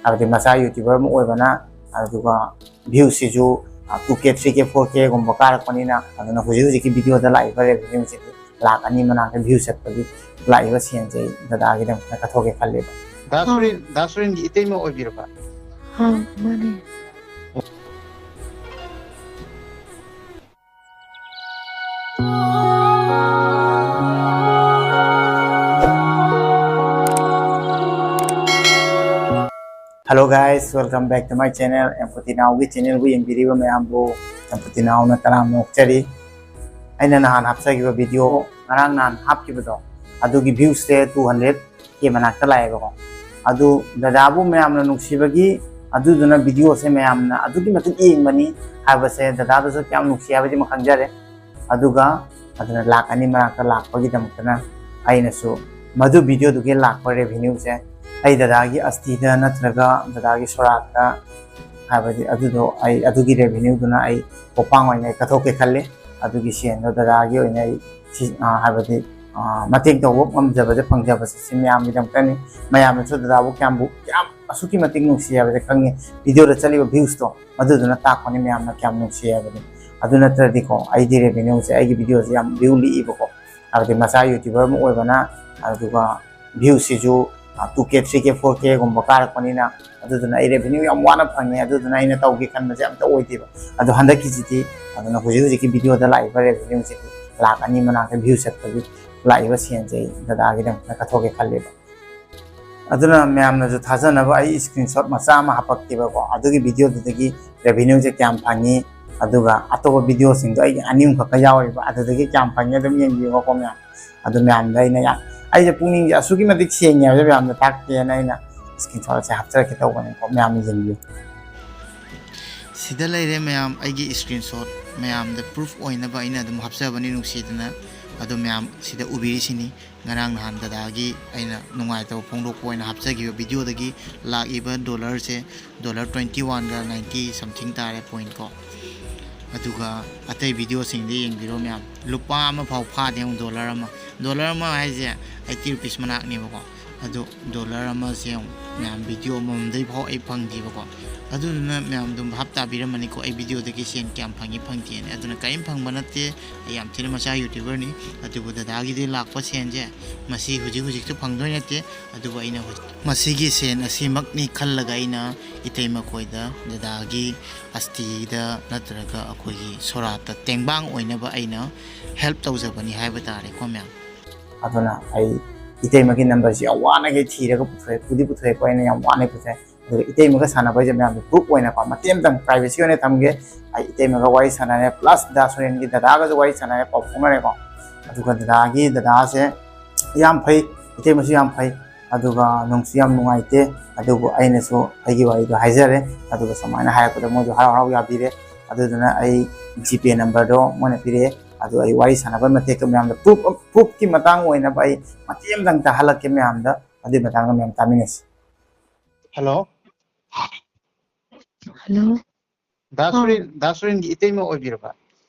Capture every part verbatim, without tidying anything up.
ꯍꯥꯏꯕꯗꯤ ꯃꯆꯥ YouTuber ꯑꯃ ꯑꯣꯏꯕꯅ, ꯑꯗꯨꯒ viewꯁꯤꯁꯨ two K, three K, four Kꯒꯨꯝꯕ ꯀꯥꯔꯛꯄꯅꯤꯅ, ꯑꯗꯨꯅ ꯍꯧꯖꯤꯛ ꯍꯧꯖꯤꯛꯀꯤ videoꯗ ꯂꯥꯛꯏꯕ revenueꯁꯤꯗꯤ ꯂꯥꯛ ꯑꯅꯤ ꯃꯅꯥꯛꯇ view ꯆꯠꯄꯒꯤ ꯂꯥꯛꯏꯕ ꯁꯦꯟꯁꯦ ꯑꯩ ꯗꯗꯥꯒꯤꯗꯃꯛꯇ ꯀꯠꯊꯣꯛꯀꯦ ꯈꯜꯂꯦꯕ꯫ ꯗꯥ ꯁꯨꯔꯦꯟ, ꯗꯥ ꯁꯨꯔꯦꯟꯒꯤ ꯏꯇꯩꯃ ꯑꯣꯏꯕꯤꯔꯕ? ꯑꯥ, ꯃꯥꯅꯦ꯫ Hello guys, welcome back to my channel. ꯑꯦꯝꯄꯨꯇꯤꯅꯥꯎꯒꯤ channelꯕꯨ ꯌꯦꯡꯕꯤꯔꯤꯕ ꯃꯌꯥꯝꯕꯨ ꯑꯦꯝꯄꯨꯇꯤꯅꯥꯎꯅ ꯇꯔꯥꯝꯅ ꯑꯣꯛꯆꯔꯤ꯫ ꯑꯩꯅ ꯅꯍꯥꯟ ꯍꯥꯞꯆꯈꯤꯕ video, ꯉꯔꯥꯡ ꯅꯍꯥꯟ ꯍꯥꯞꯈꯤꯕꯗꯣ, ꯑꯗꯨꯒꯤ viewꯁꯦ two hundred K ꯃꯅꯥꯛꯇ ꯂꯥꯛꯑꯦꯕꯀꯣ꯫ ꯑꯗꯨ ꯗꯗꯥꯕꯨ ꯃꯌꯥꯝꯅ ꯅꯨꯡꯁꯤꯕꯒꯤ, ꯑꯗꯨꯗꯨꯅ videoꯁꯦ ꯃꯌꯥꯝꯅ ꯑꯗꯨꯛꯀꯤ ꯃꯇꯤꯛ ꯌꯦꯡꯕꯅꯤ ꯍꯥꯏꯕꯁꯦ ꯗꯗꯥꯗꯁꯨ ꯀꯌꯥꯝ ꯅꯨꯡꯁꯤ ꯍꯥꯏꯕꯁꯤꯃ ꯈꯪꯖꯔꯦ꯫ ꯑꯗꯨꯒ ꯑꯗꯨꯅ ꯂꯥꯛ ꯑꯅꯤ ꯃꯅꯥꯛꯇ ꯂꯥꯛꯄꯒꯤꯗꯃꯛꯇꯅ ꯑꯩꯅꯁꯨ ꯃꯗꯨ videoꯗꯨꯒꯤ ꯂꯥꯛꯄ revenueꯁꯦ ꯑꯩ ꯗꯗꯥꯒꯤ ꯑꯁꯇꯤꯗ ꯅꯠꯇ꯭ꯔꯒ ꯗꯗꯥꯒꯤ ꯁꯣꯔꯥꯠꯇ, ꯍꯥꯏꯕꯗꯤ ꯑꯗꯨꯗꯣ ꯑꯩ ꯑꯗꯨꯒꯤ revenueꯗꯨꯅ ꯑꯩ ꯀꯣꯄꯥꯡ ꯑꯣꯏꯅ ꯑꯩ ꯀꯠꯊꯣꯛꯀꯦ ꯈꯜꯂꯤ꯫ ꯑꯗꯨꯒꯤ ꯁꯦꯟꯗꯣ ꯗꯗꯥꯒꯤ ꯑꯣꯏꯅ ꯑꯩ ꯁꯤ-, ꯑ, ꯍꯥꯏꯕꯗꯤ, ꯑ, ꯃꯇꯦꯡ ꯇꯧꯕ ꯉꯝꯖꯕꯁꯦ, ꯐꯪꯖꯕꯁꯦ ꯁꯤ ꯃꯌꯥꯝꯒꯤꯗꯃꯛꯇꯅꯤ꯫ ꯃꯌꯥꯝꯅꯁꯨ ꯗꯗꯥꯕꯨ ꯀꯌꯥꯝꯕꯨ, ꯀꯌꯥꯝ ꯑꯁꯨꯛꯀꯤ ꯃꯇꯤꯛ ꯅꯨꯡꯁꯤ ꯍꯥꯏꯕꯁꯦ ꯈꯪꯉꯤ꯫ Videoꯗ ꯆꯠꯂꯤꯕ viewsꯇꯣ ꯑꯗꯨꯗꯨꯅ ꯇꯥꯛꯄꯅꯤ ꯃꯌꯥꯝꯅ ꯀꯌꯥꯝ ꯅꯨꯡꯁꯤ ꯍꯥꯏꯕꯗꯣ꯫ ꯑꯗꯨ ꯅꯠꯇ꯭ꯔꯗꯤꯀꯣ, ꯑꯩꯗꯤ revenueꯁꯦ, ꯑꯩꯒꯤ videoꯁꯦ ꯌꯥꯝ view ꯂꯤꯛꯏꯕꯀꯣ, ꯍꯥꯏꯕꯗꯤ ꯃꯆꯥ YouTuber ꯑꯃ ꯑꯣꯏꯕꯅ, ꯑꯗꯨꯒ viewꯁꯤꯁꯨ, ꯑ, two K, three K, four Kꯒꯨꯝꯕ ꯀꯥꯔꯛꯄꯅꯤꯅ, ꯑꯗꯨꯗꯨꯅ ꯑꯩ revenue ꯌꯥꯝ ꯋꯥꯅ ꯐꯪꯉꯦ꯫ ꯑꯗꯨꯗꯨꯅ ꯑꯩꯅ ꯇꯧꯒꯦ ꯈꯟꯕꯁꯦ ꯑꯝꯇ ꯑꯣꯏꯗꯦꯕ꯫ ꯑꯗꯣ ꯍꯟꯗꯛꯀꯤꯁꯤꯗꯤ, ꯑꯗꯨꯅ ꯍꯧꯖꯤꯛ ꯍꯧꯖꯤꯛꯀꯤ videoꯗ ꯂꯥꯛꯏꯕ revenueꯁꯤꯗꯤ ꯂꯥꯛ ꯑꯅꯤ ꯃꯅꯥꯛꯇ view ꯆꯠꯄꯒꯤ ꯂꯥꯛꯏꯕ ꯁꯦꯟꯁꯦ ꯑꯩ ꯗꯗꯥꯒꯤꯗꯃꯛꯇ ꯀꯠꯊꯣꯛꯀꯦ ꯈꯜꯂꯦꯕ꯫ ꯑꯗꯨꯅ ꯃꯌꯥꯝꯅꯁꯨ ꯊꯥꯖꯅꯕ ꯑꯩ screenshot ꯃꯆꯥ ꯑꯃ ꯍꯥꯄꯛꯀꯦꯕꯀꯣ꯫ ꯑꯗꯨꯒꯤ videoꯗꯨꯗꯒꯤ revenueꯁꯦ ꯀꯌꯥꯝ ꯐꯪꯉꯤ, ꯑꯗꯨꯒ ꯑꯇꯣꯞꯄ videoꯁꯤꯡꯗꯣ ꯑꯩꯒꯤ ꯑꯅꯤ ꯑꯍꯨꯝ ꯈꯛꯇ ꯌꯥꯎꯔꯤꯕ, ꯑꯗꯨꯗꯒꯤ ꯀꯌꯥꯝ ꯐꯪꯉꯤ ꯑꯗꯨꯝ ꯌꯦꯡꯕꯤꯌꯨꯀꯣ ꯃꯌꯥꯝ꯫ ꯑꯗꯨ ꯃꯌꯥꯝꯗ ꯑꯩꯅ ꯌꯥꯝ, ꯑꯩꯁꯦ ꯄꯨꯛꯅꯤꯡꯁꯦ ꯑꯁꯨꯛꯀꯤ ꯃꯇꯤꯛ ꯁꯦꯡꯉꯦ ꯍꯥꯏꯕꯁꯦ ꯃꯌꯥꯝꯗ ꯇꯥꯛꯀꯦꯅ ꯑꯩꯅ screenshotꯁꯦ ꯍꯥꯞꯆꯔꯛꯀꯦ ꯇꯧꯕꯅꯤꯀꯣ, ꯃꯌꯥꯝꯅ ꯌꯦꯡꯕꯤꯌꯨ꯫ ꯁꯤꯗ ꯂꯩꯔꯦ ꯃꯌꯥꯝ, ꯑꯩꯒꯤ screenshot ꯃꯌꯥꯝꯗ proof ꯑꯣꯏꯅꯕ ꯑꯩꯅ ꯑꯗꯨꯝ ꯍꯥꯞꯆꯕꯅꯤ ꯅꯨꯡꯁꯤꯗꯅ꯫ ꯑꯗꯣ ꯃꯌꯥꯝ ꯁꯤꯗ ꯎꯕꯤꯔꯤꯁꯤꯅꯤ꯫ ꯉꯔꯥꯡ ꯅꯍꯥꯟ ꯗꯗꯥꯒꯤ ꯑꯩꯅ ꯅꯨꯡꯉꯥꯏꯇꯕ ꯐꯣꯡꯗꯣꯛꯄ ꯑꯣꯏꯅ ꯍꯥꯞꯆꯈꯤꯕ videoꯗꯒꯤ ꯂꯥꯛꯏꯕ dollarꯁꯦ, dollar twenty oneꯒ ninety something ꯇꯥꯔꯦ point ꯀꯣ꯫ ꯑꯗꯨꯒ ꯑꯇꯩ videoꯁꯤꯡꯗ ꯌꯦꯡꯕꯤꯔꯣ ꯃꯌꯥꯝ, ꯂꯨꯄꯥ ꯑꯃ ꯐꯥꯎ ꯐꯥꯗꯦ ꯌꯦꯡꯉꯨ, dollar ꯑꯃ, dollar ꯑꯃ ꯍꯥꯏꯁꯦ eighty rupees ꯃꯅꯥꯛꯅꯦꯕꯀꯣ꯫ ꯑꯗꯨ dollar ꯑꯃꯁꯦ ꯌꯦꯡꯉꯨ, ꯃꯌꯥꯝ ꯚꯤꯗꯤꯑꯣ ꯑꯃꯃꯝꯗꯩ ꯐꯥꯎ ꯑꯩ ꯐꯪꯗꯦꯕꯀꯣ꯫ ꯑꯗꯨꯗꯨꯅ ꯃꯌꯥꯝ ꯑꯗꯨꯝ ꯚꯥꯞ ꯇꯥꯕꯤꯔꯝꯃꯅꯤꯀꯣ, ꯑꯩ ꯚꯤꯗꯤꯑꯣꯗꯒꯤ ꯁꯦꯟ ꯀꯌꯥꯝ ꯐꯪꯉꯤ ꯐꯪꯗꯦꯅ꯫ ꯑꯗꯨꯅ ꯀꯔꯤꯝ ꯐꯪꯕ ꯅꯠꯇꯦ, ꯑꯩ ꯌꯥꯝ ꯊꯤꯅ ꯃꯆꯥ YouTuberꯅꯤ꯫ ꯑꯗꯨꯕꯨ ꯗꯗꯥꯒꯤꯗꯤ ꯂꯥꯛꯄ ꯁꯦꯟꯁꯦ ꯃꯁꯤ ꯍꯧꯖꯤꯛ ꯍꯧꯖꯤꯛꯁꯨ ꯐꯪꯗꯣꯏ ꯅꯠꯇꯦ꯫ ꯑꯗꯨꯕꯨ ꯑꯩꯅ ꯍꯧꯖꯤꯛ ꯃꯁꯤꯒꯤ ꯁꯦꯟ ꯑꯁꯤꯃꯛꯅꯤ ꯈꯜꯂꯒ ꯑꯩꯅ ꯏꯇꯩꯃꯈꯣꯏꯗ ꯗꯗꯥꯒꯤ ꯑꯁꯇꯤꯗ ꯅꯠꯇ꯭ꯔꯒ ꯑꯩꯈꯣꯏꯒꯤ ꯁꯣꯔꯥꯠꯇ ꯇꯦꯡꯕꯥꯡ ꯑꯣꯏꯅꯕ ꯑꯩꯅ help ꯇꯧꯖꯕꯅꯤ ꯍꯥꯏꯕ ꯇꯥꯔꯦꯀꯣ ꯃꯌꯥꯝ꯫ ꯑꯗꯨꯅ ꯑꯩ ꯏꯇꯩꯃꯒꯤ numberꯁꯤ ꯌꯥꯝ ꯋꯥꯅꯒꯩ ꯊꯤꯔꯒ ꯄꯨꯊꯣꯛꯑꯦ, ꯄꯨꯗꯤ ꯄꯨꯊꯣꯛꯑꯦꯀꯣ, ꯑꯩꯅ ꯌꯥꯝ ꯋꯥꯅ ꯄꯨꯊꯣꯛꯑꯦ꯫ ꯑꯗꯨꯒ ꯏꯇꯩꯃꯒ ꯁꯥꯟꯅꯕ ꯍꯥꯏꯁꯦ ꯃꯌꯥꯝꯗ proof ꯑꯣꯏꯅꯀꯣ, ꯃꯇꯦꯛ ꯑꯃꯇꯪ privacy ꯑꯣꯏꯅ ꯊꯝꯒꯦ꯫ ꯑꯩ ꯏꯇꯩꯃꯒ ꯋꯥꯔꯤ ꯁꯥꯟꯅꯔꯦ, plus ꯗꯥ ꯁꯨꯔꯦꯟꯒꯤ ꯗꯗꯥꯒꯁꯨ ꯋꯥꯔꯤ ꯁꯥꯟꯅꯔꯦ, ꯄꯥꯎ ꯐꯥꯎꯅꯔꯦꯀꯣ꯫ ꯑꯗꯨꯒ ꯗꯗꯥꯒꯤ ꯗꯗꯥꯁꯦ ꯌꯥꯝ ꯐꯩ, ꯏꯇꯩꯃꯁꯨ ꯌꯥꯝ ꯐꯩ, ꯑꯗꯨꯒ ꯅꯨꯡꯁꯨ ꯌꯥꯝ ꯅꯨꯡꯉꯥꯏꯇꯦ꯫ ꯑꯗꯨꯕꯨ ꯑꯩꯅꯁꯨ ꯑꯩꯒꯤ ꯋꯥꯔꯤꯗꯣ ꯍꯥꯏꯖꯔꯦ, ꯑꯗꯨꯒ ꯁꯨꯃꯥꯏꯅ ꯍꯥꯏꯔꯛꯄꯗ ꯃꯣꯏꯁꯨ ꯍꯔꯥꯎ ꯍꯔꯥꯎ ꯌꯥꯕꯤꯔꯦ꯫ ꯑꯗꯨꯗꯨꯅ ꯑꯩ GPay numberꯗꯣ ꯃꯣꯏꯅ ꯄꯤꯔꯛꯑꯦ꯫ ꯑꯗꯨ ꯑꯩ ꯋꯥꯔꯤ ꯁꯥꯟꯅꯕ ꯃꯇꯦꯛꯇ ꯃꯌꯥꯝꯗ proof, proofꯀꯤ ꯃꯇꯥꯡ ꯑꯣꯏꯅꯕ ꯑꯩ ꯃꯇꯦꯛ ꯑꯃꯇꯪ ꯇꯥꯍꯜꯂꯛꯀꯦ ꯃꯌꯥꯝꯗ, ꯑꯗꯨꯒꯤ ꯃꯇꯥꯡꯗ ꯃꯌꯥꯝ ꯇꯥꯃꯤꯟꯅꯁꯤ꯫ Hello꯫ Hello꯫ ꯗꯥ ꯍꯥꯎ꯫ ꯁꯨꯔꯦꯟ, ꯗꯥ ꯁꯨꯔꯦꯟꯒꯤ ꯏꯇꯩꯃ ꯑꯣꯏꯕꯤꯔꯕ?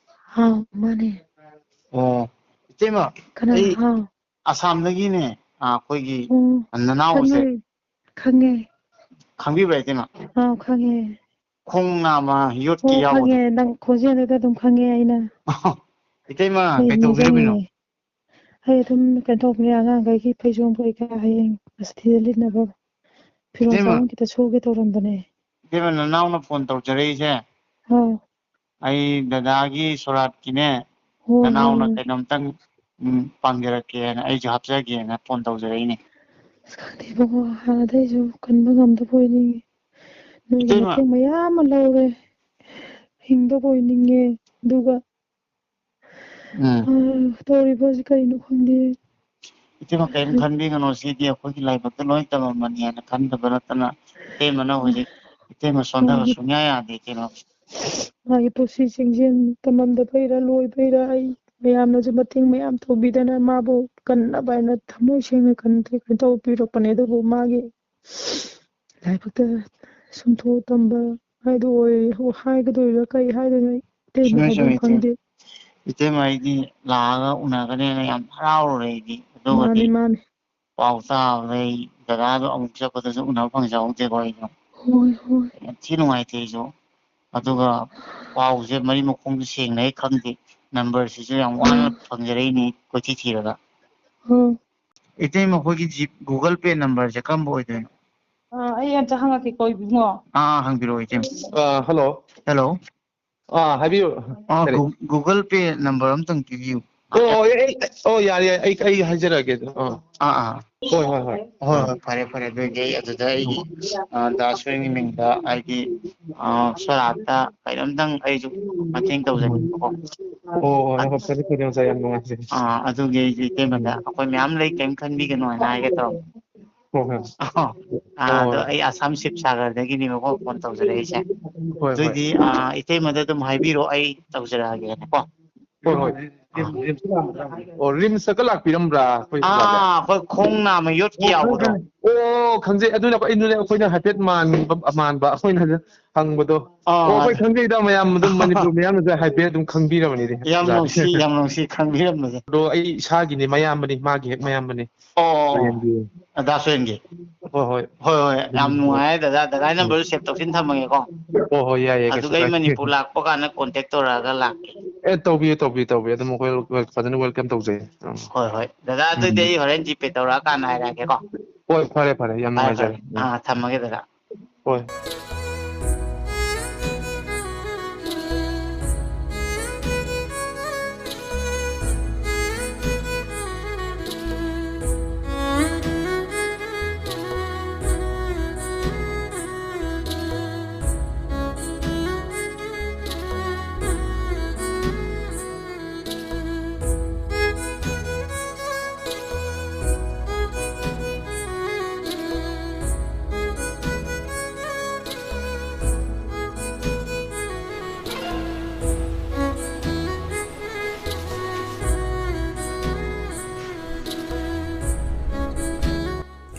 ꯍꯥꯎ, ꯃꯥꯅꯦ꯫ ꯑꯣ, ꯏꯇꯩꯃ, ꯀꯅꯥ? ꯑꯩ ꯍꯥꯎ꯫ ꯑꯁꯥꯝꯗꯒꯤꯅꯦ, ꯑ, ꯑꯩꯈꯣꯏꯒꯤ ꯑꯣ, ꯅꯅꯥꯎꯁꯦ꯫ ꯈꯪꯉꯦ, ꯈꯪꯉꯦ꯫ ꯈꯪꯕꯤꯕ꯭ꯔꯥ, ꯏꯇꯩꯃ? ꯑꯥꯎ, ꯈꯪꯉꯦ꯫ ꯈꯣꯡ ꯅꯥꯝꯃ ꯌꯣꯠꯀꯤ ꯑꯣ, ꯌꯥꯎꯕꯗꯣ꯫ ꯈꯪꯉꯦ, ꯅꯪ ꯈꯣꯟꯖꯦꯜꯗꯨꯗ ꯑꯗꯨꯝ ꯈꯪꯉꯦ ꯑꯩꯅ꯫ ꯏꯇꯩꯃ, ꯑꯩ ꯀꯩ ꯇꯧꯕꯤꯔꯝꯃꯤꯅꯣ? ꯅꯤꯡꯁꯤꯡꯉꯦ꯫ ꯑꯩ ꯑꯗꯨꯝ ꯀꯩꯅꯣ ꯇꯧꯕꯅꯦ, ꯑꯉꯥꯡꯈꯩꯒꯤ ꯐꯩꯖꯣꯝ ꯀꯩꯀꯥ ꯍꯌꯦꯡ ꯑꯁꯇꯤꯗ ꯂꯤꯠꯅꯕ ꯐꯤꯔꯣꯜ ꯏꯇꯩꯃ, ꯆꯥꯔꯣꯟ ꯈꯤꯇ ꯁꯨꯒꯦ ꯇꯧꯔꯝꯕꯅꯦ꯫ ꯏꯇꯩꯃ, ꯅꯅꯥꯎꯅ phone ꯇꯧꯖꯔꯛꯏꯁꯦ꯫ ꯑꯥꯎ꯫ ꯑꯩ ꯗꯗꯥꯒꯤ ꯁꯣꯔꯥꯠꯀꯤꯅꯦ, ꯍꯣꯏ, ꯅꯅꯥꯎꯅ ꯍꯣꯏ꯫ ꯀꯩꯅꯣꯝꯇꯪ, ꯎꯝ, ꯄꯥꯡꯖꯔꯛꯀꯦꯅ, ꯑꯩꯁꯨ ꯍꯥꯞꯆꯒꯦꯅ phone ꯇꯧꯖꯔꯛꯏꯅꯦ꯫ ꯑꯁ, ꯈꯪꯗꯦ ꯏꯕꯨꯡꯉꯣ, ꯍꯥꯟꯅꯗꯩꯁꯨ ꯀꯟꯕ ꯉꯝꯗꯕ ꯑꯣꯏꯅꯤꯡꯉꯤ꯫ ꯅꯣꯏꯒꯤ ꯏꯇꯩꯃ꯫ ꯃꯇꯦꯡ ꯃꯌꯥꯝ ꯑꯃ ꯂꯧꯔꯦ꯫ ꯍꯤꯡꯗꯕ ꯑꯣꯏꯅꯤꯡꯉꯦ꯫ ꯑꯗꯨꯒ ꯎꯝ꯫ ꯑ, ꯇꯧꯔꯤꯕꯁꯤ ꯀꯔꯤꯅꯣ ꯈꯪꯗꯦ꯫ ꯏꯇꯩꯃ, ꯀꯔꯤꯝ ꯈꯟꯕꯤꯒꯅꯨ, ꯁꯤꯗꯤ ꯑꯩꯈꯣꯏꯒꯤ ꯂꯥꯏꯕꯛꯇ ꯂꯣꯏ ꯇꯝꯃꯝꯕꯅꯤ ꯍꯥꯏꯅ ꯈꯟꯗꯕ ꯅꯠꯇꯅ, ꯏꯇꯩꯃꯅ ꯍꯧꯖꯤꯛ, ꯏꯇꯩꯃ ꯁꯣꯟꯊꯕ ꯃꯥꯒꯤ, ꯁꯨꯡꯌꯥ ꯌꯥꯗꯦ, ꯏꯇꯩꯃ꯫ ꯃꯥꯒꯤ ꯄꯨꯟꯁꯤ ꯆꯤꯡꯖꯦꯜ ꯇꯝꯃꯝꯗꯕꯩꯔꯥ ꯂꯣꯏꯕꯩꯔꯥ, ꯑꯩ ꯃꯌꯥꯝꯅꯁꯨ ꯃꯇꯦꯡ ꯃꯌꯥꯝ ꯇꯧꯕꯤꯗꯅ ꯃꯥꯕꯨ ꯀꯟꯅꯕ ꯍꯥꯏꯅ ꯊꯃꯣꯏ ꯁꯦꯡꯅ ꯀꯟ-, ꯀꯩꯅꯣ ꯇꯧꯕꯤꯔꯛꯄꯅꯦ, ꯑꯗꯨꯕꯨ ꯃꯥꯒꯤ ꯂꯥꯏꯕꯛꯇ ꯁꯨꯝꯊꯣꯛ ꯇꯝꯕ ꯍꯥꯏꯗꯣ ꯑꯣꯏ-, ꯍꯥꯏꯒꯗꯣꯏꯔꯥ ꯀꯩ ꯍꯥꯏꯗꯣꯏꯅꯣ, ꯑꯩ ꯏꯇꯩꯃ ꯆꯨꯝꯃꯦ, ꯍꯥꯏꯕ ꯆꯨꯝꯃꯦ, ꯑꯃ ꯏꯇꯩꯃ꯫ ꯈꯪꯗꯦ꯫ ꯏꯇꯩꯃ, ꯑꯩꯗꯤ ꯂꯥꯛꯑꯒ ꯎꯅꯒꯅꯦꯅ ꯌꯥꯝ ꯍꯔꯥꯎꯔꯨꯔꯦ ꯑꯩꯗꯤ꯫ ꯑꯗꯨꯒꯗꯤ ꯃꯥꯅꯤ, ꯃꯥꯅꯤ꯫ ꯄꯥꯎ ꯇꯥꯕꯗꯩ ꯗꯗꯥꯗꯣ ꯑꯃꯨꯛ ꯆꯠꯄꯗꯁꯨ ꯎꯅꯕ ꯐꯪꯖꯍꯧꯗꯦꯀꯣ ꯑꯩꯁꯨ꯫ ꯍꯣꯏ, ꯍꯣꯏ꯫ ꯌꯥꯝ ꯊꯤ ꯅꯨꯡꯉꯥꯏꯇꯦ ꯑꯩꯁꯨ꯫ ꯑꯗꯨꯒ ꯄꯥꯎꯁꯦ ꯃꯔꯤ ꯃꯈꯣꯡꯁꯨ ꯁꯦꯡꯅ ꯍꯦꯛ ꯈꯪꯗꯦ꯫ ꯅꯝꯕꯔꯁꯤꯁꯨ ꯌꯥꯝ ꯋꯥꯅ ꯐꯪꯖꯔꯛꯏꯅꯤ ꯀꯣꯏꯊꯤ ꯊꯤꯔꯒ꯫ ꯎꯝ꯫ ꯏꯇꯩꯃ, ꯑꯩꯈꯣꯏꯒꯤ ꯖꯤ-, Google Pay ꯅꯝꯕꯔꯁꯦ ꯀꯔꯝꯕ ꯑꯣꯏꯗꯣꯏꯅꯣ? ꯑꯥ, ꯑꯩ ꯑꯝꯇ ꯍꯪꯉꯛꯀꯦꯀꯣ, ꯏꯕꯨꯡꯉꯣ꯫ ꯑꯥ, ꯑꯥ, ꯍꯪꯕꯤꯔꯛꯑꯣ, ꯏꯇꯩꯃ꯫ ꯑꯥ, hello꯫ Hello꯫ ꯑꯥ, ꯍꯥꯏꯕꯤꯌꯨ꯫ ꯑꯥ, ꯀꯔꯤ? Goo-, Google Pay ꯅꯝꯕꯔ ꯑꯝꯇꯪ ꯄꯤꯕꯤꯌꯨ꯫ ꯑꯣ, ꯑꯩ, ꯑꯩ, ꯑꯣ, ꯌꯥꯔꯦ, ꯌꯥꯔꯦ, ꯑꯩ, ꯑꯩ ꯍꯥꯏꯖꯔꯛꯑꯒꯦ꯫ ꯑꯥ꯫ ꯑꯥ, ꯑꯥ꯫ ꯍꯣꯏ, ꯍꯣꯏ, ꯍꯣꯏ꯫ ꯍꯣꯏ, ꯑꯥ꯫ ꯍꯣꯏ, ꯐꯔꯦ, ꯐꯔꯦ꯫ ꯑꯗꯨꯗꯤ ꯑꯩ ꯑꯗꯨꯗ ꯑꯩꯒꯤ, ꯑꯥ, ꯗꯥ ꯁꯣꯏꯒꯤ ꯃꯤꯡꯗ ꯍꯥꯏꯗꯤ, ꯑꯥ, ꯁꯣꯔꯥꯠꯇ ꯀꯩꯅꯣꯝꯇꯪ ꯑꯩꯁꯨ ꯃꯇꯦꯡ ꯇꯧꯖꯒꯦꯕꯀꯣ꯫ ꯑꯣ, ꯑꯣ, ꯍꯣꯏ, ꯐꯔꯦ, ꯐꯔꯦ, ꯑꯣꯖꯥ, ꯌꯥꯝ ꯅꯨꯡꯉꯥꯏꯖꯔꯦ꯫ ꯑꯥ, ꯑꯗꯨꯒꯤ ꯑꯩꯁꯨ ꯏꯇꯩꯃꯗ ꯑꯩꯈꯣꯏ ꯃꯌꯥꯝ ꯂꯩ, ꯀꯩꯝ ꯈꯟꯕꯤꯒꯅꯨ ꯍꯥꯏꯅ ꯍꯥꯏꯒꯦ ꯇꯧꯔꯝꯕ꯫ ꯍꯣꯏ, ꯍꯣꯏ꯫ ꯑꯣ, ꯑꯥ, ꯑꯗꯣ ꯑꯣ꯫ ꯑꯩ ꯑꯁꯥꯝ ꯁꯤꯕꯁꯥꯒꯔꯗꯒꯤꯅꯦꯕꯀꯣ ꯐꯣꯟ ꯇꯧꯖꯔꯛꯏꯁꯦ꯫ ꯍꯣꯏ, ꯍꯣꯏ꯫ ꯑꯗꯨꯏꯗꯤ, ꯑꯥ, ꯏꯇꯩꯃꯗ ꯑꯗꯨꯝ ꯍꯥꯏꯕꯤꯔꯣ, ꯑꯩ ꯇꯧꯖꯔꯛꯑꯒꯦꯅꯀꯣ꯫ ꯍꯣꯏ, ꯍꯣꯏ꯫ ꯑꯥ꯫ ꯔꯤꯝꯁ, ꯔꯤꯝꯁꯇ ꯂꯥꯛꯄꯤꯔꯝꯕ꯭ꯔꯥ ꯑꯩꯈꯣꯏ ꯑꯣꯖꯥꯁꯦ? ꯑꯥ, ꯑꯩꯈꯣꯏ ꯈꯣꯡ ꯅꯥꯝꯃ ꯌꯣꯠꯀꯤ ꯑꯣ, ꯌꯥꯎꯕꯗꯣ꯫ ꯈꯪꯉꯦ, ꯈꯪꯉꯦ꯫ ꯑꯣ, ꯈꯪꯖꯩ꯫ ꯑꯗꯨꯅ ꯑꯩꯈꯣꯏ, ꯑꯗꯨꯅ ꯑꯩꯈꯣꯏꯅ ꯍꯥꯏꯐꯦꯠ ꯃꯥꯟꯕ, ꯃꯥꯟꯕ꯫ ꯑꯩꯈꯣꯏꯅ ꯍꯪꯕꯗꯣ꯫ ꯑꯣ, ꯑꯣ, ꯍꯣꯏ, ꯑꯗꯨ ꯈꯪꯖꯩꯗ, ꯃꯌꯥꯝ ꯑꯗꯨꯝ ꯃꯅꯤꯄꯨꯔ ꯃꯌꯥꯝꯅꯁꯨ ꯍꯥꯏꯐꯦꯠ ꯑꯗꯨꯝ ꯈꯪꯕꯤꯔꯕꯅꯤꯗ, ꯌꯥꯝ ꯑꯣꯖꯥꯗꯤ꯫ ꯅꯨꯡꯁꯤ, ꯌꯥꯝ ꯅꯨꯡꯁꯤ ꯈꯪꯕꯤꯔꯝꯕꯁꯦ꯫ ꯑꯗꯣ ꯑꯩ ꯏꯁꯥꯒꯤꯅꯤ, ꯃꯌꯥꯝꯕꯅꯤ, ꯃꯥꯒꯤ ꯍꯦꯛ ꯃꯌꯥꯝꯕꯅꯤ꯫ ꯑꯣ, ꯁꯣꯔꯦꯟꯒꯤ꯫ ꯑꯗꯥ ꯁꯣꯔꯦꯟꯒꯤ꯫ ꯍꯣꯏ, ꯍꯣꯏ꯫ ꯍꯣꯏ, ꯍꯣꯏ, ꯌꯥꯝ ꯎꯝ, ꯍꯣꯏ꯫ ꯅꯨꯡꯉꯥꯏꯔꯦ ꯗꯗꯥ꯫ ꯗꯗꯥꯒꯤ ꯎꯝ꯫ ꯅꯝꯕꯔꯗꯨ ꯁꯦꯞ ꯇꯧꯁꯤꯟ ꯊꯝꯃꯒꯦꯀꯣ꯫ ꯍꯣꯏ, ꯍꯣꯏ, ꯌꯥꯏ, ꯌꯥꯏ, ꯀꯩꯁꯨ ꯑꯗꯨꯒ ꯑꯩ ꯀꯥꯏꯗꯦ꯫ ꯃꯅꯤꯄꯨꯔ ꯂꯥꯛꯄ ꯀꯥꯟꯗ ꯀꯣꯟꯇꯦꯛ ꯇꯧꯔꯛꯑꯒ ꯂꯥꯛꯀꯦ꯫ ꯑꯦ, ꯇꯧꯕꯤꯌꯨ, ꯇꯧꯕꯤꯌꯨ, ꯇꯧꯕꯤꯌꯨ꯫ ꯑꯗꯨꯝ ꯑꯩꯈꯣꯏ ꯐꯖꯅ welcome ꯇꯧꯖꯩ꯫ ꯎꯝ꯫ ꯍꯣꯏ, ꯍꯣꯏ꯫ ꯗꯗꯥ, ꯑꯗꯨꯗꯤ ꯎꯝ꯫ ꯑꯩ ꯍꯣꯔꯦꯟ GPay ꯇꯧꯔꯛꯑꯀꯥꯟꯗ ꯍꯥꯏꯔꯛꯑꯒꯦꯀꯣ꯫ ꯍꯣꯏ, ꯐꯔꯦ, ꯐꯔꯦ꯫ ꯌꯥꯝ ꯐꯔꯦ, ꯐꯔꯦ꯫ ꯅꯨꯡꯉꯥꯏꯖꯔꯦ꯫ ꯎꯝ꯫ ꯑꯥ, ꯊꯝꯃꯒꯦ ꯗꯗꯥ꯫ ꯍꯣꯏ꯫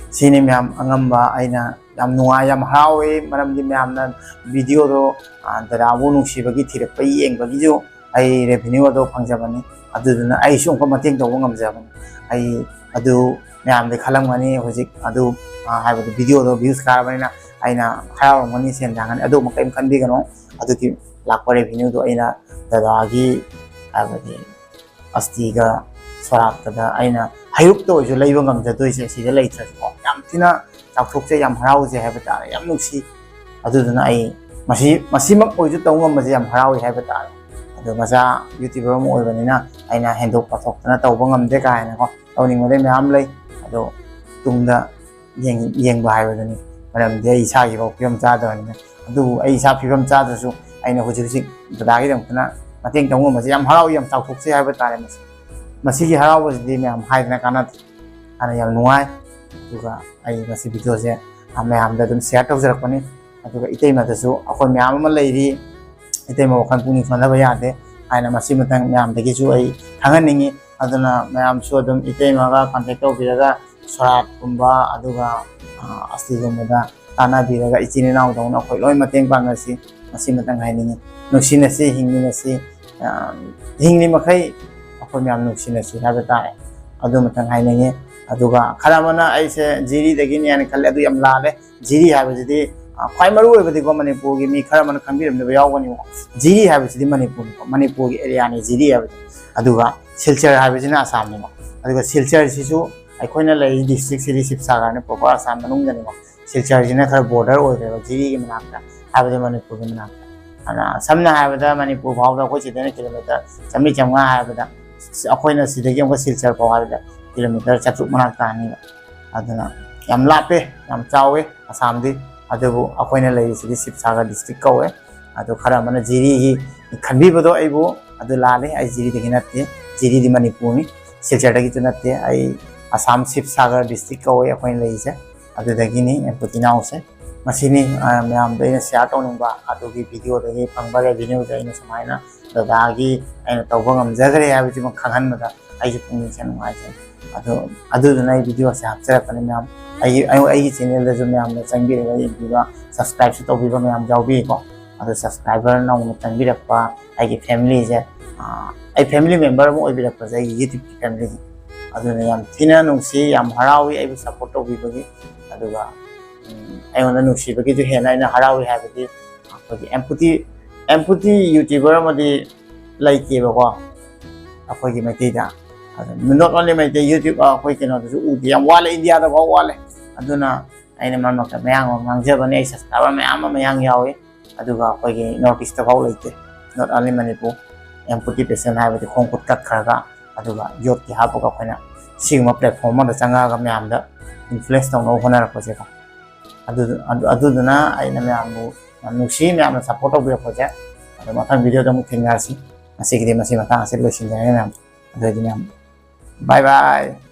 ꯁꯤꯅꯤ ꯃꯌꯥꯝ ꯑꯉꯝꯕ꯫ ꯑꯩꯅ ꯌꯥꯝ ꯅꯨꯡꯉꯥꯏ, ꯌꯥꯝ ꯍꯔꯥꯎꯋꯤ, ꯃꯔꯝꯗꯤ ꯃꯌꯥꯝꯅ video ꯗꯣ, ꯑ, ꯗꯗꯥꯕꯨ ꯅꯨꯡꯁꯤꯕꯒꯤ ꯊꯤꯔꯛꯄ ꯌꯦꯡꯕꯒꯤꯁꯨ ꯑꯩ revenue ꯑꯗꯣ ꯐꯪꯖꯕꯅꯤ꯫ ꯑꯗꯨꯗꯨꯅ ꯑꯩꯁꯨ ꯑꯃꯨꯛꯀ ꯃꯇꯦꯡ ꯇꯧꯕ ꯉꯝꯖꯕꯅꯤ꯫ ꯑꯩ ꯑꯗꯨ ꯃꯌꯥꯝꯗꯤ ꯈꯜꯂꯝꯒꯅꯤ ꯍꯧꯖꯤꯛ ꯑꯗꯨ, ꯑ, ꯍꯥꯏꯕꯗꯤ video ꯗꯣ views ꯀꯥꯔꯕꯅꯤꯅ ꯑꯩꯅ ꯍꯔꯥꯎꯔꯝꯒꯅꯤ, ꯁꯦꯟ ꯇꯥꯟꯒꯅꯤ, ꯑꯗꯨꯒꯨꯝꯕ ꯀꯔꯤꯝ ꯈꯟꯕꯤꯒꯅꯨ꯫ ꯑꯗꯨꯒꯤ ꯂꯥꯛꯄ revenue ꯗꯣ ꯑꯩꯅ ꯗꯗꯥꯒꯤ, ꯍꯥꯏꯕꯗꯤ ꯑꯁꯇꯤꯒ ꯁꯣꯔꯥꯠꯀꯗ ꯑꯩꯅ ꯍꯩꯔꯨꯛꯇ ꯑꯣꯏꯔꯁꯨ ꯂꯩꯕ ꯉꯝꯖꯗꯣꯏꯁꯦ, ꯁꯤꯗ ꯂꯩꯇ꯭ꯔꯁꯨꯀꯣ꯫ ꯌꯥꯝ ꯊꯤꯅ ꯆꯥꯎꯊꯣꯛꯆꯩ, ꯌꯥꯝ ꯍꯔꯥꯎꯖꯩ ꯍꯥꯏꯕ ꯇꯥꯔꯦ, ꯌꯥꯝ ꯅꯨꯡꯁꯤ꯫ ꯑꯗꯨꯗꯨꯅ ꯑꯩ ꯃꯁꯤ, ꯃꯁꯤꯃꯛ ꯑꯣꯏꯔꯁꯨ ꯇꯧ ꯉꯝꯕꯁꯦ ꯌꯥꯝ ꯍꯔꯥꯎꯏ ꯍꯥꯏꯕ ꯇꯥꯔꯦ꯫ ꯑꯗꯣ ꯃꯆꯥ YouTuber ꯑꯃ ꯑꯣꯏꯕꯅꯤꯅ ꯑꯩꯅ ꯍꯦꯟꯗꯣꯛ ꯄꯥꯊꯣꯛꯇꯅ ꯇꯧꯕ ꯉꯝꯗꯦ ꯀꯥꯏꯅꯀꯣ, ꯇꯧꯅꯤꯡꯕꯗꯤ ꯃꯌꯥꯝ ꯂꯩ꯫ ꯑꯗꯣ ꯇꯨꯡꯗ ꯌꯦꯡ-, ꯌꯦꯡꯕ ꯍꯥꯏꯕꯗꯨꯅꯤ꯫ ꯃꯔꯝꯗꯤ ꯑꯩ ꯏꯁꯥꯒꯤꯐꯥꯎ ꯐꯤꯕꯝ ꯆꯥꯗꯕꯅꯤꯅ꯫ ꯑꯗꯨꯕꯨ ꯑꯩ ꯏꯁꯥ ꯐꯤꯕꯝ ꯆꯥꯗ꯭ꯔꯁꯨ ꯑꯩꯅ ꯍꯧꯖꯤꯛ ꯍꯧꯖꯤꯛ ꯗꯗꯥꯒꯤꯗꯃꯛꯇꯅ ꯃꯇꯦꯡ ꯇꯧꯕ ꯉꯝꯕꯁꯦ ꯌꯥꯝ ꯍꯔꯥꯎꯏ, ꯌꯥꯝ ꯆꯥꯎꯊꯣꯛꯆꯩ ꯍꯥꯏꯕ ꯇꯥꯔꯦ꯫ ꯃꯁꯤ, ꯃꯁꯤꯒꯤ ꯍꯔꯥꯎꯕꯁꯤꯗꯤ ꯃꯌꯥꯝ ꯍꯥꯏꯗꯅ ꯀꯥꯟꯅꯗꯦ꯫ ꯑꯗꯨꯅ ꯌꯥꯝ ꯅꯨꯡꯉꯥꯏ꯫ ꯑꯗꯨꯒ ꯑꯩ ꯃꯁꯤ video ꯁꯦ, ꯑ, ꯃꯌꯥꯝꯗ ꯑꯗꯨꯝ share ꯇꯧꯖꯔꯛꯄꯅꯤ꯫ ꯑꯗꯨꯒ ꯏꯇꯩꯃꯗꯁꯨ, ꯑꯩꯈꯣꯏ ꯃꯌꯥꯝ ꯑꯃ ꯂꯩꯔꯤ, ꯏꯇꯩꯃ ꯋꯥꯈꯜ ꯄꯨꯛꯅꯤꯡ ꯁꯣꯟꯊꯕ ꯌꯥꯗꯦ ꯍꯥꯏꯅ ꯃꯁꯤ ꯃꯇꯥꯡ ꯃꯌꯥꯝꯗꯒꯤꯁꯨ ꯑꯩ ꯈꯪꯍꯟꯅꯤꯡꯉꯤ꯫ ꯑꯗꯨꯅ ꯃꯌꯥꯝꯁꯨ ꯑꯗꯨꯝ ꯏꯇꯩꯃꯒ contact ꯇꯧꯕꯤꯔꯒ ꯁꯣꯔꯥꯠꯀꯨꯝꯕ ꯑꯗꯨꯒ, ꯑ, ꯑꯁꯇꯤꯒꯨꯝꯕꯗ ꯇꯥꯟꯅꯕꯤꯔꯒ ꯏꯆꯤꯟ ꯏꯅꯥꯎꯗꯧꯅ ꯑꯩꯈꯣꯏ ꯂꯣꯏ ꯃꯇꯦꯡ ꯄꯥꯡꯅꯁꯤ꯫ ꯃꯁꯤ ꯃꯇꯥꯡ ꯍꯥꯏꯅꯤꯡꯉꯤ꯫ ꯅꯨꯡꯁꯤꯅꯁꯤ, ꯍꯤꯡꯃꯤꯟꯅꯁꯤ, ꯑ, ꯍꯤꯡꯂꯤ ꯃꯈꯩ ꯑꯩꯈꯣꯏ ꯃꯌꯥꯝ ꯅꯨꯡꯁꯤꯅꯁꯤ ꯍꯥꯏꯕ ꯇꯥꯔꯦ꯫ ꯑꯗꯨ ꯃꯇꯪ ꯍꯥꯏꯅꯤꯡꯉꯤ꯫ ꯑꯗꯨꯒ ꯈꯔ ꯑꯃꯅ ꯑꯩꯁꯦ ꯖꯤꯔꯤꯗꯒꯤꯅꯦꯅ ꯈꯜꯂꯦ, ꯑꯗꯨ ꯌꯥꯝ ꯂꯥꯜꯂꯦ꯫ ꯖꯤꯔꯤ ꯍꯥꯏꯕꯁꯤꯗꯤ, ꯑ, ꯈ꯭ꯋꯥꯏ ꯃꯔꯨ ꯑꯣꯏꯕꯗꯤꯀꯣ, ꯃꯅꯤꯄꯨꯔꯒꯤ ꯃꯤ ꯈꯔ ꯑꯃꯅ ꯈꯪꯕꯤꯔꯝꯗꯕ ꯌꯥꯎꯒꯅꯤꯕꯀꯣ, ꯖꯤꯔꯤ ꯍꯥꯏꯕꯁꯤꯗꯤ ꯃꯅꯤꯄꯨꯔꯅꯤꯀꯣ, ꯃꯅꯤꯄꯨꯔꯒꯤ area ꯅꯤ ꯖꯤꯔꯤ ꯍꯥꯏꯕꯗꯤ꯫ ꯑꯗꯨꯒ ꯁꯤꯜꯆꯔ ꯍꯥꯏꯕꯁꯤꯅ ꯑꯁꯥꯝꯅꯤꯀꯣ꯫ ꯑꯗꯨꯒ ꯁꯤꯜꯆꯔꯁꯤꯁꯨ ꯑꯩꯈꯣꯏꯅ ꯂꯩꯔꯤ district ꯁꯤꯗꯤ ꯁꯤꯕꯁꯥꯒꯔꯅꯤ, proper ꯑꯁꯥꯝ ꯃꯅꯨꯡꯗꯅꯤꯀꯣ꯫ ꯁꯤꯜꯆꯔꯁꯤꯅ ꯈꯔ border ꯑꯣꯏꯈ꯭ꯔꯦꯕ ꯖꯤꯔꯤꯒꯤ ꯃꯅꯥꯛꯇ, ꯍꯥꯏꯕꯗꯤ ꯃꯅꯤꯄꯨꯔꯒꯤ ꯃꯅꯥꯛꯇ꯫ ꯑꯗꯨꯅ ꯁꯝꯅ ꯍꯥꯏꯔꯕꯗ ꯃꯅꯤꯄꯨꯔ ꯐꯥꯎꯗ ꯑꯩꯈꯣꯏ ꯁꯤꯗꯩꯅ kilometre ꯆꯥꯝꯃꯔꯤ ꯆꯥꯝꯃꯉꯥ ꯍꯥꯏꯕꯗ, ꯑꯩꯈꯣꯏꯅ ꯁꯤꯗꯒꯤ ꯑꯃꯨꯛꯀ ꯁꯤꯜꯆꯔ ꯐꯥꯎ ꯍꯥꯏꯕꯗ kilometre ꯆꯥꯇ꯭ꯔꯨꯛ ꯃꯅꯥꯛ ꯇꯥꯅꯤꯕ꯫ ꯑꯗꯨꯅ ꯌꯥꯝ ꯂꯥꯞꯄꯦ, ꯌꯥꯝ ꯆꯥꯎꯋꯦ ꯑꯁꯥꯝꯗꯤ꯫ ꯑꯗꯨꯕꯨ ꯑꯩꯈꯣꯏꯅ ꯂꯩꯔꯤꯁꯤꯗꯤ ꯁꯤꯕꯁꯥꯒꯔ district ꯀꯧꯋꯦ꯫ ꯑꯗꯨ ꯈꯔ ꯑꯃꯅ ꯖꯤꯔꯤꯒꯤ ꯈꯟꯕꯤꯕꯗꯣ ꯑꯩꯕꯨ, ꯑꯗꯨ ꯂꯥꯜꯂꯦ꯫ ꯑꯩ ꯖꯤꯔꯤꯗꯒꯤ ꯅꯠꯇꯦ, ꯖꯤꯔꯤꯗꯤ ꯃꯅꯤꯄꯨꯔꯅꯤ, ꯁꯤꯜꯆꯔꯗꯒꯤꯁꯨ ꯅꯠꯇꯦ꯫ ꯑꯩ ꯑꯁꯥꯝ ꯁꯤꯕꯁꯥꯒꯔ district ꯀꯧꯋꯦ ꯑꯩꯈꯣꯏꯅ ꯂꯩꯔꯤꯁꯦ, ꯑꯗꯨꯗꯒꯤꯅꯤ ꯑꯩꯈꯣꯏ ꯏꯅꯥꯎꯁꯦ꯫ ꯃꯁꯤꯅꯤ, ꯑ, ꯃꯌꯥꯝꯗ ꯑꯩꯅ share ꯇꯧꯅꯤꯡꯕ꯫ ꯑꯗꯨꯒꯤ video ꯗꯒꯤ ꯐꯪꯕ revenue ꯗ ꯑꯩꯅ ꯁꯨꯃꯥꯏꯅ ꯗꯗꯥꯒꯤ ꯑꯩꯅ ꯇꯧꯕ ꯉꯝꯖꯈ꯭ꯔꯦ ꯍꯥꯏꯕꯁꯤꯃ ꯈꯪꯍꯟꯕꯗ ꯑꯩꯁꯨ ꯄꯨꯛꯅꯤꯡꯁꯦ ꯅꯨꯡꯉꯥꯏꯖꯩ꯫ ꯑꯗꯨ, ꯑꯗꯨꯗꯨꯅ ꯑꯩ video ꯁꯦ ꯍꯥꯞꯆꯔꯛꯄꯅꯤ ꯃꯌꯥꯝ꯫ ꯑꯩꯒꯤ, ꯑꯩ, ꯑꯩꯒꯤ channel ꯗꯁꯨ ꯃꯌꯥꯝꯅ ꯆꯪꯕꯤꯔꯒ ꯌꯦꯡꯕꯤꯕ, subscribe ꯁꯨ ꯇꯧꯕꯤꯕ ꯃꯌꯥꯝ ꯌꯥꯎꯕꯤꯀꯣ꯫ ꯑꯗꯣ subscriber ꯅꯧꯅ ꯆꯪꯕꯤꯔꯛꯄ ꯑꯩꯒꯤ family ꯁꯦ, ꯑ, ꯑꯩ family member ꯑꯃ ꯑꯣꯏꯕꯤꯔꯛꯄꯁꯦ, ꯑꯩꯒꯤ YouTube ꯀꯤ family ꯁꯦ ꯑꯗꯨꯅ ꯌꯥꯝ ꯊꯤꯅ ꯅꯨꯡꯁꯤ, ꯌꯥꯝ ꯍꯔꯥꯎꯏ ꯑꯩꯕꯨ ꯁꯞꯄꯣꯔꯠ ꯇꯧꯕꯤꯕꯒꯤ꯫ ꯑꯗꯨꯒ ꯎꯝ, ꯑꯩꯉꯣꯟꯗ ꯅꯨꯡꯁꯤꯕꯒꯤꯁꯨ ꯍꯦꯟꯅ ꯑꯩꯅ ꯍꯔꯥꯎꯏ, ꯍꯥꯏꯕꯗꯤ ꯑꯩꯈꯣꯏꯒꯤ ꯑꯦꯝꯄꯨꯇꯤ ꯑꯦꯝꯄꯨꯇꯤ ꯌꯨꯇ꯭ꯌꯨꯕꯔ ꯑꯃꯗꯤ ꯂꯩꯇꯦꯕꯀꯣ ꯑꯩꯈꯣꯏꯒꯤ ꯃꯩꯇꯩꯗ꯫ ꯅꯣꯠ ꯑꯣꯟꯂꯤ ꯃꯩꯇꯩ ꯌꯨꯇ꯭ꯌꯨꯕ ꯑꯩꯈꯣꯏ ꯀꯩꯅꯣꯗꯁꯨ ꯎꯗꯦ, ꯌꯥꯝ ꯋꯥꯠꯂꯦ, ꯏꯟꯗꯤꯌꯥꯗ ꯐꯥꯎ ꯋꯥꯠꯂꯦ꯫ ꯑꯗꯨꯅ ꯑꯩꯅ ꯃꯔꯛ ꯃꯔꯛꯇ ꯃꯌꯥꯝ ꯑꯃ ꯉꯥꯡꯖꯕꯅꯦ, ꯑꯩ ꯁꯕꯁꯀ꯭ꯔꯥꯏꯕꯔ ꯃꯌꯥꯝ ꯑꯃ ꯃꯌꯥꯡ ꯌꯥꯎꯏ꯫ ꯑꯗꯨꯒ ꯑꯩꯈꯣꯏꯒꯤ ꯅꯣꯔꯠ ꯏꯁꯇ ꯐꯥꯎ ꯂꯩꯇꯦ, ꯅꯣꯠ ꯑꯣꯟꯂꯤ ꯃꯅꯤꯄꯨꯔ꯫ ꯑꯦꯝꯄꯨꯇꯤ ꯄꯦꯁꯦꯟ ꯍꯥꯏꯕꯗꯤ ꯈꯣꯡ ꯈꯨꯠ ꯀꯛꯈ꯭ꯔꯒ ꯑꯗꯨꯒ ꯌꯣꯠꯀꯤ ꯍꯥꯞꯄꯒ ꯑꯩꯈꯣꯏꯅ ꯁꯤꯒꯨꯝꯕ ꯄ꯭ꯂꯦꯠꯐꯣꯝ ꯑꯃꯗ ꯆꯪꯉꯛꯑꯒ ꯃꯌꯥꯝꯗ ꯏꯟꯐ꯭ꯂꯨꯌꯦꯟꯁ ꯇꯧꯅꯕ ꯍꯣꯠꯅꯔꯛꯄꯁꯦꯀꯣ꯫ ꯑꯗꯨ ꯑꯗꯨ- ꯑꯗꯨꯗꯨꯅ ꯑꯩꯅ ꯃꯌꯥꯝꯕꯨ ꯌꯥꯝ ꯅꯨꯡꯁꯤ, ꯃꯌꯥꯝꯅ ꯁꯞꯄꯣꯔꯠ ꯇꯧꯕꯤꯔꯛꯄꯁꯦ꯫ ꯑꯗꯣ ꯃꯊꯪ ꯚꯤꯗꯤꯑꯣꯗ ꯑꯃꯨꯛ ꯊꯦꯡꯅꯔꯁꯤ꯫ ꯉꯁꯤꯒꯤꯗꯤ ꯃꯁꯤ ꯃꯇꯥꯡ ꯑꯁꯤ ꯂꯣꯏꯁꯤꯟꯖꯔꯒꯦ ꯃꯌꯥꯝ꯫ ꯑꯗꯨꯑꯣꯏꯗꯤ ꯃꯌꯥꯝ, ꯕꯥꯏ ꯕꯥꯏ꯫